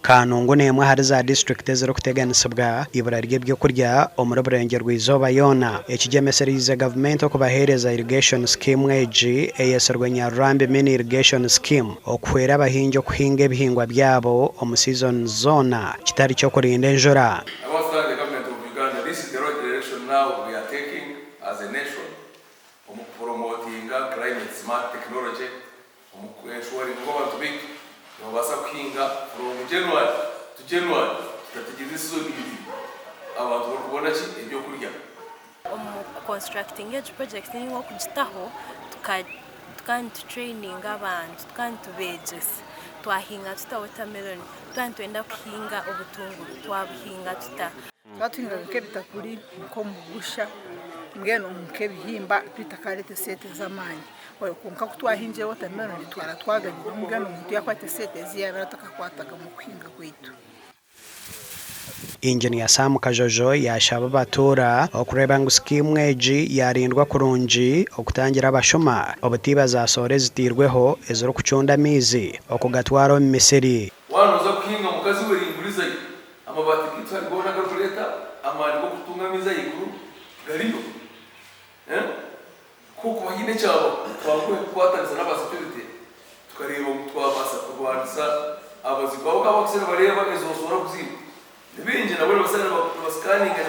Kanungu n'emwe ahari za disiturikiti ezirikuteganisibwa eibura ry'ebyokurya omuri Burengyerwa-izooba yoona. Ekigyemesereize gavumenti okubaheereza irrigation scheme egi eyetsirwe Nyarurambi Mini Irrigation Scheme okuhwera abahingi okuhinga ebihingwa byabo omu seasons zoona kitari ky'okurinda enjura. I want to thank the government of Uganda, this is the right direction now we are taking as a nation omu kupromotinga climate smart technology Omu ku ensuringa ngu abantu baitu nibabaasa kuhinga from January to January tutategyereize season ibiri abantu barikubona ki ebyokurya. Omu ku constructinga egi project ninga okugitaho tukaba nitu traininga abantu, tukaba nitubeegyesa twahinga tuta watermelon, twaba nitwenda kuhinga obutunguru twabuhinga tuta. Twaba tuhingaga nk'ebitakuri, nk'omugusha, mbwenu nk'ebihimba bitakareeta esente z'amaani. Kwonka ku twahingire wotameloni twara twaganyirwe mbwenu omuntu yaakwata esente ezi yaabaire atakakwataga omu kuhinga kwaitu. Inginiya Sam Kajojo yaashaba abatuura okureeba ngu sikiimu egi yaarindwa kurungi okutangira abashuma obutiiba za soora ezitairweho ezirikucunda amaizi okugatwara omu misiri. Waaba nooza kuhinga mukazi we ringurizayo. Amabaati gaitu hari goona agarikureeta amaani g'okutunga amaizi ahaiguru gariyo. Ku hokuba haine ekyabaho, twanguhe kukwatanisa n'aba security tukareeba ngu twabaasa kurwanisa abazigu abo abakuza nibareeba ezo soora kuziiba. Ni baingi nabo nibaza nibasikaninga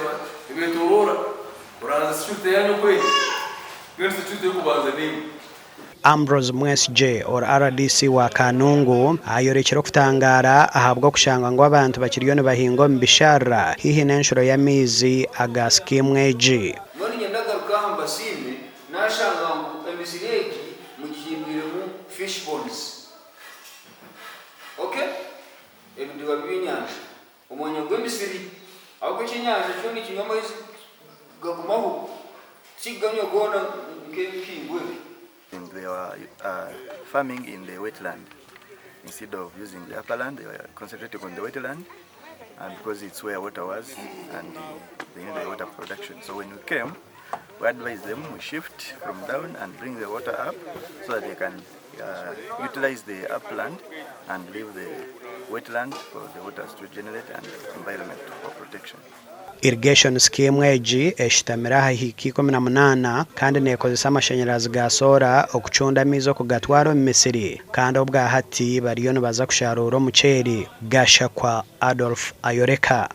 nibetoroora kuranzya security yaanyu oku eri. Mbwenu security y'okubanza niimwe. Ambrose Mwesigye ori rdc wa Kanungu ayorekire okutangaara ahabw'okushanga ngu abantu bakiriyo nibahinga omu bisharara haihi n'enshuro y'amaizi aga sikiimu egi. Mbwenu niinyenda kugaruka aha mbasiime, naashanga ngu emisiri egi mugihindwiremu fish ponds. Ok, ebidiba by'enyanja, omwanya gw'emisiri, ahabw'okuba eky'enyanja kyo nikinywa amaizi gagumaho, tikikuganywa goona nk'ebihingwa ebi. They were farming in the wetland instead of using the upper land, they were concentrating on the wetland and because it's where water was and they needed water production. So when we came, we advised them we shift from down and bring the water up so that they can uh, utilize the upland and leave the wetland for the waters to generate and environment for protection. Irrigation Scheme egi eshutamire aha hiika 18 kandi nekozesa amashanyarazi ga soora okucunda amaizi okugatwara omu misiri kandi obwahati bariyo nibaza kusharuura omuceeri, Gashakwa Adolf ayoreka.